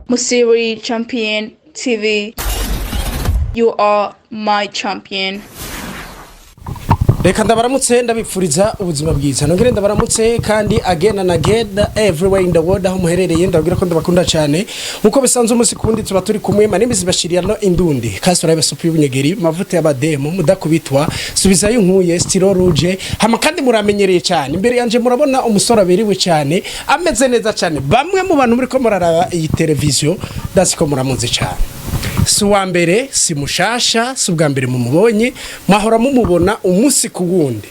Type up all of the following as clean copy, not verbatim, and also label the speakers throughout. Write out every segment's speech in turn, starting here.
Speaker 1: Musiri Champion TV. You are my champion.
Speaker 2: Reka ndabaramutse, ndabipfuriza ubuzima bwiza. Nongere ndabaramutse kandi again and again, everywhere in the world aho muherereye, ndabwira ko ndabakunda cyane. Nkuko bisanzwe, umunsi kundi tuba turi kumwe. My name is Bashiriano Indundi kasura y'abasupu y'ubunyegeri, mavuta y'abademu mudakubitwa, subizayo nkuye stilo rouge. Hama kandi muramenyereye cyane, imbere yanje murabona umusore aberewe cyane, ameze neza cyane. Bamwe mu bantu muri ko muraraba iyi televiziyo, ndazi ko muramuzi cyane. Si uwa mbere, si mushasha, si ubwa mbere mumubonye, mwahora mumubona umunsi ku wundi.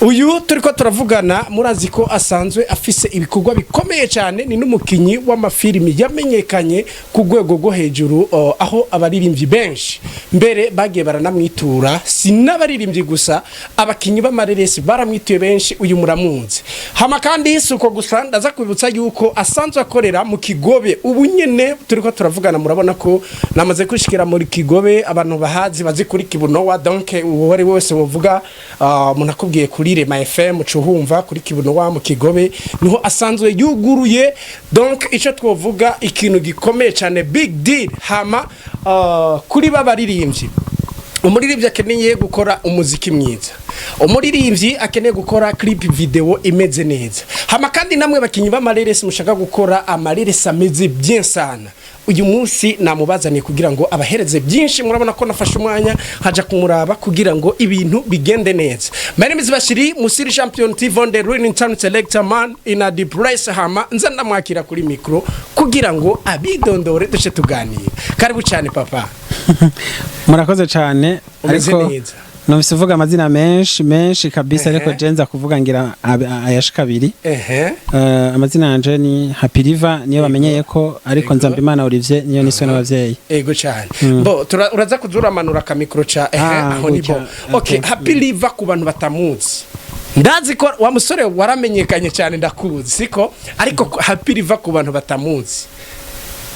Speaker 2: Uyu turi ko turavugana, murazi ko asanzwe afise ibikorwa bikomeye cyane. Ni n'umukinyi w'amafilimi yamenyekanye ku rwego rwo hejuru, aho abaririmbyi benshi mbere bagiye baranamwitura. Si n'abaririmbyi gusa, abakinyi b'amareresi baramwituye benshi. Uyu muramunzi. Hama kandi si uko gusa, ndaza kwibutsa yuko asanzwe akorera mu Kigobe. Ubu nyene turi ko turavugana, murabona ko namaze kwishikira muri Kigobe. Abantu bahazi bazi kuri Kibunowa. Donc uwo ari wese wovuga, umuntu akubwiye kuri Rema FM, cuhumva kuri Kibunowa mu Kigobe niho asanzwe yuguruye. Donc ico twovuga, ikintu gikomeye cyane, big deal. Hama kuri babaririmbyi, umuririmbyi akeneye gukora umuziki mwiza, umuririmbyi akeneye gukora clip video imeze neza, hama kandi namwe bakinyi b'amareresi mushaka gukora amareresi ameze bien sana, uyu munsi namubazaniye kugira ngo abahereze byinshi. Murabona ko nafashe umwanya nkaja kumuraba kugira ngo ibintu bigende neza. My name is Bashiri Musiri Champion TV on the ruling town selector man in a deep place. Hama nza ndamwakira kuri micro kugira ngo abidondore, duce tuganira. Karibu cyane, papa.
Speaker 3: Murakoze cyane.
Speaker 2: Umeze
Speaker 3: Ariko
Speaker 2: neza?
Speaker 3: numvise uvuga amazina menshi menshi kabisa, ariko je nza kuvuga ngira ayashika abiri. Amazina yanje ni Happy River, niyo bamenyeye ko, ariko Nzambimana Olivier niyo niswe n'abavyeyi.
Speaker 2: Ego cyane. Bo uraza kuzuramanura akamikro ca ehe.
Speaker 3: Ah,
Speaker 2: Aho ni bo.
Speaker 3: Gutya.
Speaker 2: Okay.
Speaker 3: Okay.
Speaker 2: Happy River, ku bantu batamuzi, ndazi ko wa musore waramenyekanye cyane, ndakuzi siko, ariko Happy River ku bantu batamuzi,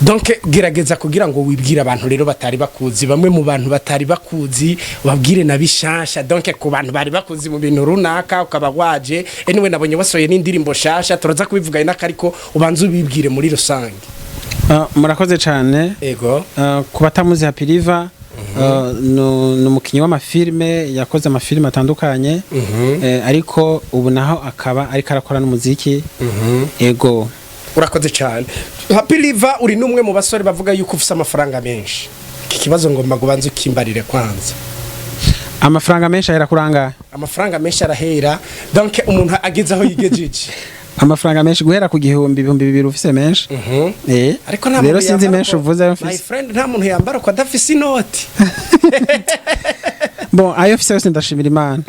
Speaker 2: donc gerageza kugira ngo wibwire abantu rero batari bakuzi, bamwe mu bantu batari bakuzi babwire na bishasha. Donc ku bantu bari bakuzi mu bintu runaka, ukaba waje, anyway nabonye wasohoye n'indirimbo shasha, turaza kubivuga n'akariko, ubanza ubibwire muri rusange.
Speaker 3: Murakoze cyane.
Speaker 2: Ego.
Speaker 3: Ku batamuzi Happy River, ni umukinnyi w'amafilme, yakoze amafilme atandukanye, ariko ubu naho akaba ariko arakora n'umuziki. Ego.
Speaker 2: Urakoze cyane, Happy River. Uri n'umwe mu basore bavuga yuko ufise amafaranga menshi. Iki kibazo ngomba kubanza ukimbarire kwanza.
Speaker 3: Amafaranga menshi ahera kuranga?
Speaker 2: Amafaranga menshi arahera, donc umuntu ageze aho yigejeje.
Speaker 3: Amafaranga menshi guhera ku 1000, 2000 ufise menshi.
Speaker 2: Ariko nta
Speaker 3: Rero
Speaker 2: muntu
Speaker 3: sinzi
Speaker 2: yambara
Speaker 3: menshi uvuze ayo
Speaker 2: my
Speaker 3: mfise.
Speaker 2: friend, nta muntu yambara uko adafise inoti.
Speaker 3: Bon, ayo mfise yose ndashimira Imana.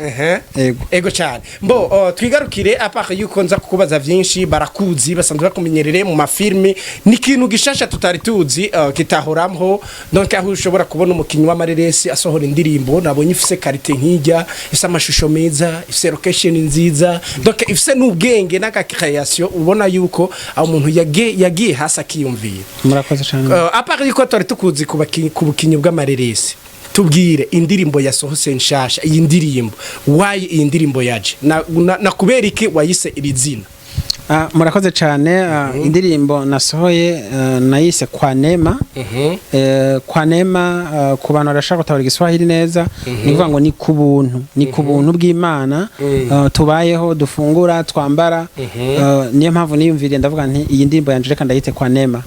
Speaker 3: Ego.
Speaker 2: Ego cyane. Mbo twigarukire, à part yuko nza kukubaza vyinshi, barakuzi, basanzwe bakumenyerere mu mafilmi. Ni ikintu gishasha tutari tuzi, kitahoramho, donc aho ushobora kubona umukinyi w'amareresi asohora indirimbo nabonye ifise qualité nk'ijya, ifise amashusho meza, ifise location nziza, donc ifise n'ubwenge n'aka création, ubona yuko aho umuntu yagiye hasi akiyumvira.
Speaker 3: Murakoze cyane.
Speaker 2: À part yuko twari tukuzi ku bukinyi bw'amareresi, tubwire indirimbo yasohotse nshasha. Iyi ndirimbo, wayi iyi ndirimbo yaje na kubera iki wayise iri zina?
Speaker 3: Murakoze cyane. Indirimbo nasohoye nayise Kwa Neema. Kwa Neema, ku bantu barashaka gutabara Igiswahili neza, ni ukuvuga ngo ni ku buntu, ni ku buntu bw'Imana tubayeho, dufungura, twambara. Niyo mpamvu niyumviriye ndavuga nti iyi ndirimbo yanje reka ndayite Kwa Neema.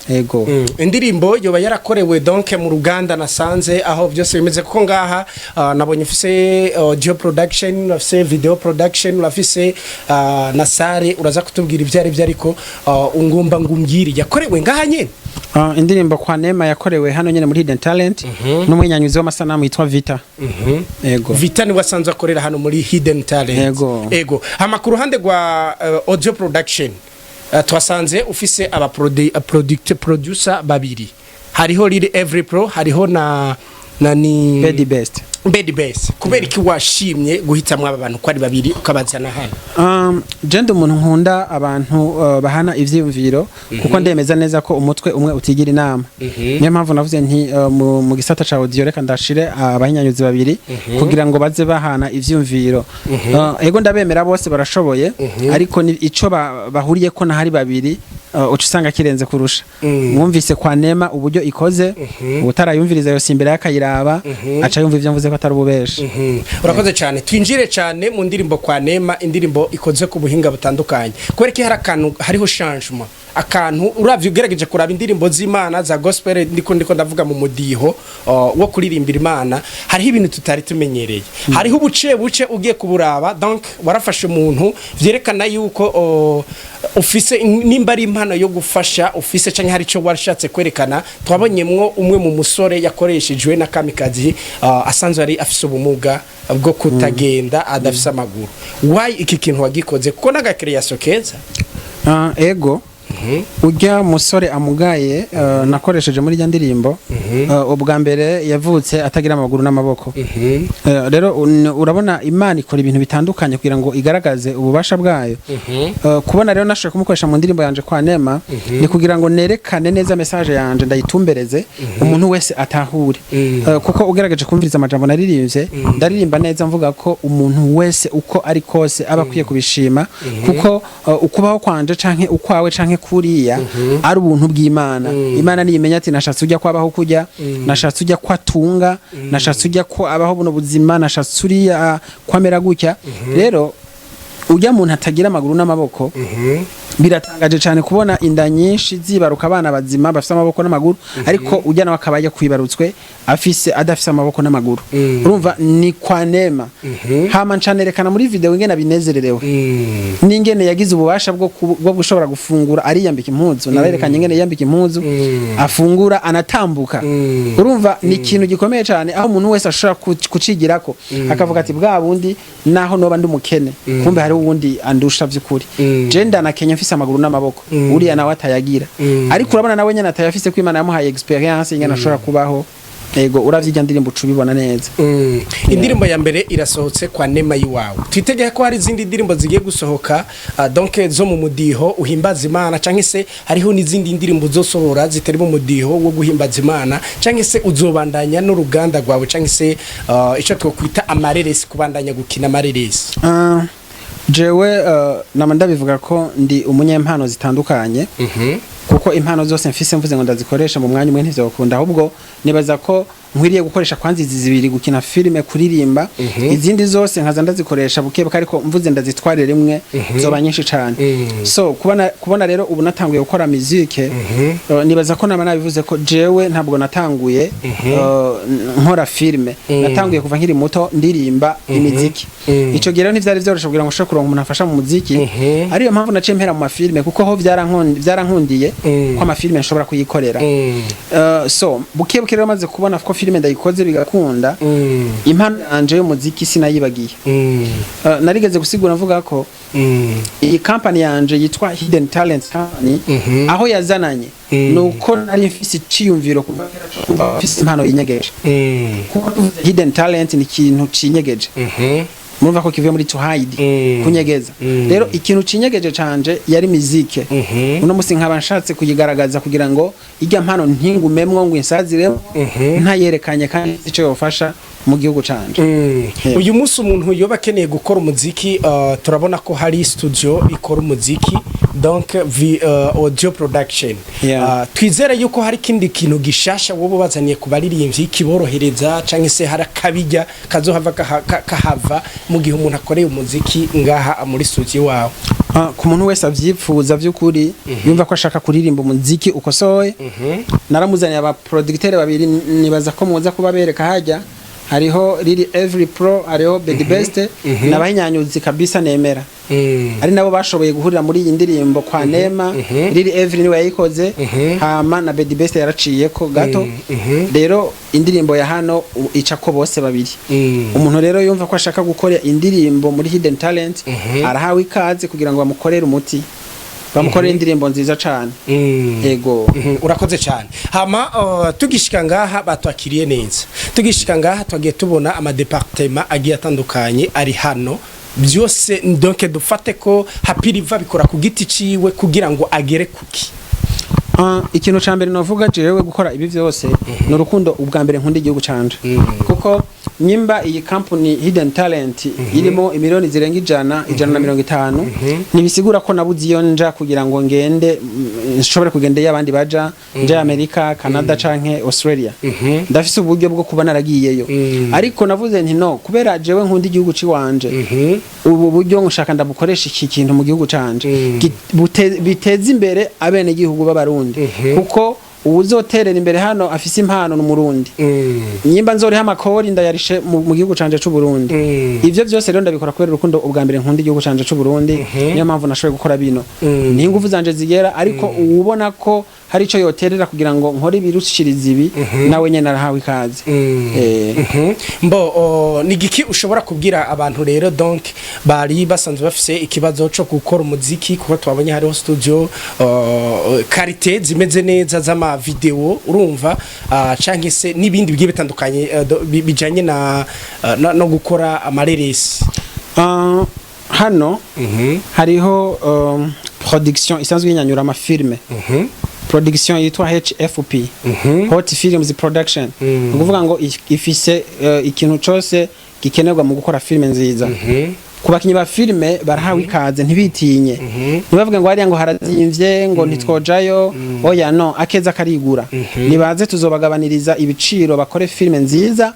Speaker 3: Ego.
Speaker 2: Indirimbo yoba yarakorewe donc mu ruganda nasanze aho byose bimeze, kuko ngaha nabonye ufise audio production, urafise video production, urafise na sare. Uraza kutubwira ibyo ari byo, ariko ungumba ngumbwire, yakorewe ngaha nyene?
Speaker 3: Indirimbo Kwa Neema yakorewe hano nyene muri Hidden Talent n'umwenyanyuzi w'amasanamu yitwa Vita. Ego.
Speaker 2: Vita ni wasanzwe akorera hano muri Hidden Talent?
Speaker 3: Ego.
Speaker 2: Ego. Hama ku ruhande rwa audio production, twasanze ufise aba producer babiri, hariho Lil Every Pro, hariho na ni
Speaker 3: Bedi Best.
Speaker 2: Bedi Best. Kubera iki washimye guhitamwo aba bantu ko ari babiri ukabazana hano?
Speaker 3: Je ndi umuntu nkunda abantu bahana ivyiyumviro, kuko ndemeza neza ko umutwe umwe utigira inama. Niyo mpamvu navuze nti mu gisata ca audio reka ndashire abahinyanyuzi babiri kugira ngo baze bahana ivyiyumviro. Ego, ndabemera bose barashoboye, ariko ni ico bahuriyeko nahari babiri. Uca usanga kirenze kurusha. Mwumvise Kwa Neema uburyo ikoze, utarayumviriza yose imbere y'akayiraba aca yumva ivyo mvuze ko atari ububeshi.
Speaker 2: Urakoze cyane. Twinjire cyane mu ndirimbo Kwa Neema, indirimbo ikoze ku buhinga butandukanye. Kubera ko hari akantu, hariho changement, akantu uravye ugerageje kuraba indirimbo z'Imana za gospel, ndiko ndavuga mu mudiho wo kuririmbira Imana, hariho ibintu tutari tumenyereye, hariho ubuce buce ugiye kuburaba. Donc warafashe umuntu, vyerekana yuko ufise nimba ari impano yo gufasha ufise canke hari ico warashatse kwerekana. Twabonyemwo umwe mu musore yakoreshejwe na Kamikazi, asanzwe ari afise ubumuga bwo kutagenda, adafise amaguru. Why iki kintu wagikoze? Kuko n'aga création keza.
Speaker 3: Ego, ujya musore amugaye nakoresheje muri rya ndirimbo, ubwa mbere yavutse atagira amaguru n'amaboko. Rero urabona Imana ikora ibintu bitandukanye kugira ngo igaragaze ububasha bwayo. Kubona rero nashoboye kumukoresha mu ndirimbo yanje Kwa Neema ni kugira ngo nerekane neza message yanje, ndayitumbereze umuntu wese atahure. Kuko ugerageje kumviriza amajambo naririmbye, ndaririmba neza mvuga ko umuntu wese uko ari kose aba akwiye kubishima, kuko ukubaho kwanje canke ukwawe canke kuriya ari ubuntu bw'Imana. Imana niyimenya ati nashatse ujya kwabaho kujya, nashatse ujya kwatunga, nashatse ujya ko abaho buno buzima, nashatse uriya kwamera gutya. Rero ujya muntu atagira amaguru n'amaboko, biratangaje cyane kubona inda nyinshi zibaruka abana bazima bafise amaboko n'amaguru, ariko ujya nawe akaba yakwibarutswe afise adafise amaboko n'amaguru. Urumva ni Kwa Neema. Hama ncanerekana muri video ingene abinezererewe n'ingene yagize ububasha bwo gushobora gufungura, ariyambika impuzu. Narerekanye ingene yiyambika impuzu, afungura, anatambuka. Urumva ni ikintu gikomeye cyane aho umuntu wese ashobora kucigirako akavuga ati bwa bundi naho noba ndi umukene, kumbe hariho uwundi andusha vy'ukuri. Je ndanakenya mfise amaguru n'amaboko, uriya nawe atayagira. Ariko urabona nawe nyene atayafise ko Imana yamuhaye experience ingene ashobora kubaho. Ego, uravye irya ndirimbo uca ubibona neza.
Speaker 2: Indirimbo ya mbere irasohotse, Kwa Neema y'iwawe. Twitegeye ko hari izindi ndirimbo zigiye gusohoka, donc zo mu mudiho uhimbaza Imana, canke se hariho n'izindi ndirimbo uzosohora zitari mu mudiho wo guhimbaza Imana, canke se uzobandanya n'uruganda rwawe, canke se ico twokwita amareresi, kubandanya gukina amareresi?
Speaker 3: Jewe nama ndabivuga ko ndi umunyempano zitandukanye, kuko impano zose mfise mvuze ngo ndazikoresha mu mwanya umwe ntivyokunda. Ahubwo nibaza ko nkwiriye gukoresha kwanza izi zibiri, gukina filime, kuririmba, izindi zose nkaza ndazikoresha buke buke, ariko mvuze ndazitwarire rimwe zoba nyinshi cane. So kubona rero ubu natanguye gukora musique, nibaza ko nama nabivuze ko jewe ntabwo natanguye nkora filime, natanguye kuva nkiri muto ndirimba imiziki. Ico gihe rero ntivyari vyoroshe kugira ngo ushobore kuronka umuntu afasha mu muziki, ariyo mpamvu naciye mpera mu mafilime, kuko ho vyarankundiye ko amafilime nshobora kuyikorera. So buke buke rero maze kubona ko filime ndayikoze bigakunda, impano yanje y'umuziki sinayibagiye. Narigeze gusigura mvuga ko iyi company yanje yitwa Hidden Talent Company, aho yazananye nuko nari mfise iciyumviro kuva kera co kumva mfise impano yinyegeje, kuko tuvuze hidden talent ni ikintu cinyegeje. Murumva ko kivuye muri to hide, kunyegeza. Rero ikintu cinyegeje canje yari mizike. Uno musi nkaba nshatse kuyigaragaza kugira ngo irya mpano ntingumemwo ngo insaziremo ntayerekanye, kandi ico yofasha mu gihugu canje. Yeah.
Speaker 2: Uyu munsi umuntu yoba akeneye gukora umuziki, turabona ko hari studio ikora umuziki, donc audio production. Twizere yuko hari ikindi kintu gishasha wowe bazaniye ku baririmbyi kiborohereza, canke se hari akabijya kazohava kahava mu gihe umuntu akoreye umuziki ngaha muri studio wawe?
Speaker 3: Ku muntu wese avyipfuza vy'ukuri, yumva ko ashaka kuririmba umuziki ukosoye, naramuzaniye aba producteur babiri, nibaza ko muza kubabereka hajya. Hariho Riri Every Pro, hariho Bedi Best, n'abahinyanyuzi kabisa nemera, ari nabo bashoboye guhurira muri iyi ndirimbo Kwa Neema. Riri Every niwe yayikoze, hama na Bedi Best yaraciye ko gato. Rero indirimbo ya hano ica ko bose babiri. Umuntu rero yumva ko ashaka gukora indirimbo muri Hidden Talent arahawe ikaze kugira ngo bamukorere umuti, bamukorere indirimbo nziza cane. Ego.
Speaker 2: Urakoze cyane. Hama tugishika ngaha batwakiriye neza. Tugishika ngaha twagiye tubona ama département agiye atandukanye ari hano byose. Donc dufate ko Happy Riva bikora ku giti ciwe kugira ngo agere kuki?
Speaker 3: Ikintu ca mbere novuga jewe gukora ibi vyose ni urukundo ubwa mbere nkunda igihugu canje, kuko Nyimba iyi company Hidden Talent irimo imiliyoni zirenga 150, ntibisigura ko nabuze iyo nja kugira ngo ngende, nshobore kugenda iyo abandi baja, nja Amerika, Canada canke Australia. Ndafise uburyo bwo kuba naragiyeyo, ariko navuze nti no, kubera jewe nkunda igihugu ciwanje, ubu buryo nshaka ndabukoresha iki kintu mu gihugu canje biteze imbere abene gihugu b'Abarundi, kuko uwuzoterera imbere hano afise impano n'Umurundi. Nyimba nzoriha amakori, ndayarishe mu gihugu canje c'u Burundi. Ivyo vyose rero ndabikora kubera urukundo ubwa mbere nkunda igihugu canje c'u Burundi. Niyo mpamvu nashoboye gukora bino. Ni ingufu zanje zigera, ariko uwubona ko hari ico yoterera kugira ngo nkore ibirushiriza ibi, nawe nyene arahawe ikaze.
Speaker 2: Mbo ni giki ushobora kubwira abantu rero, donc bari basanzwe bafise ikibazo co gukora umuziki? Kuko twabonye hariho studio qualité zimeze neza z'ama video, urumva, canke se n'ibindi bigiye bitandukanye, bijanye na no gukora amareresi.
Speaker 3: Hano hariho production isanzwe inyanyura amafilme, production yitwa HFP, Hot Films Production. Ni ukuvuga ngo ifise ikintu cose gikenerwa mu gukora filime nziza. Ku bakinyi ba filime barahawe ikaze, ntibitinye, ntibavuge ngo hariya ngo harazimvye, ngo ntitwojayo. Oya, no akeza karigura. Nibaze, tuzobagabaniriza ibiciro, bakore filime nziza,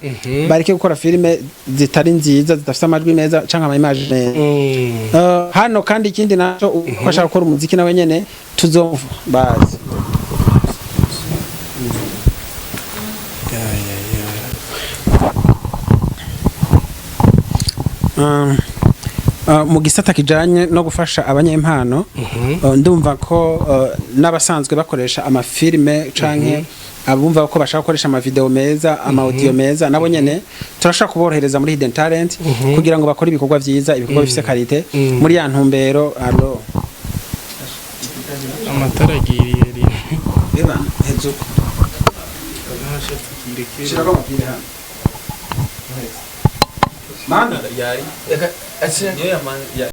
Speaker 3: bareke gukora filime zitari nziza, zidafise amajwi meza canke ama image meza. Hano kandi ikindi naco, uko ashaka gukora umuziki nawe nyene tuzova bazi. Mu gisata kijanye no gufasha abanyempano, ndumva ko n'abasanzwe bakoresha amafilme canke abumva ko bashaka gukoresha amavideo meza, ama audio meza, nabo nyene turashaka kuborohereza muri Hidden Talent kugira ngo bakore ibikorwa vyiza, ibikorwa bifise qualité muri ya ntumbero alo.
Speaker 4: Amatara agiriye rimwe.
Speaker 3: Eba hezuko. Shirako amapine hano. Mana.
Speaker 5: Niyo.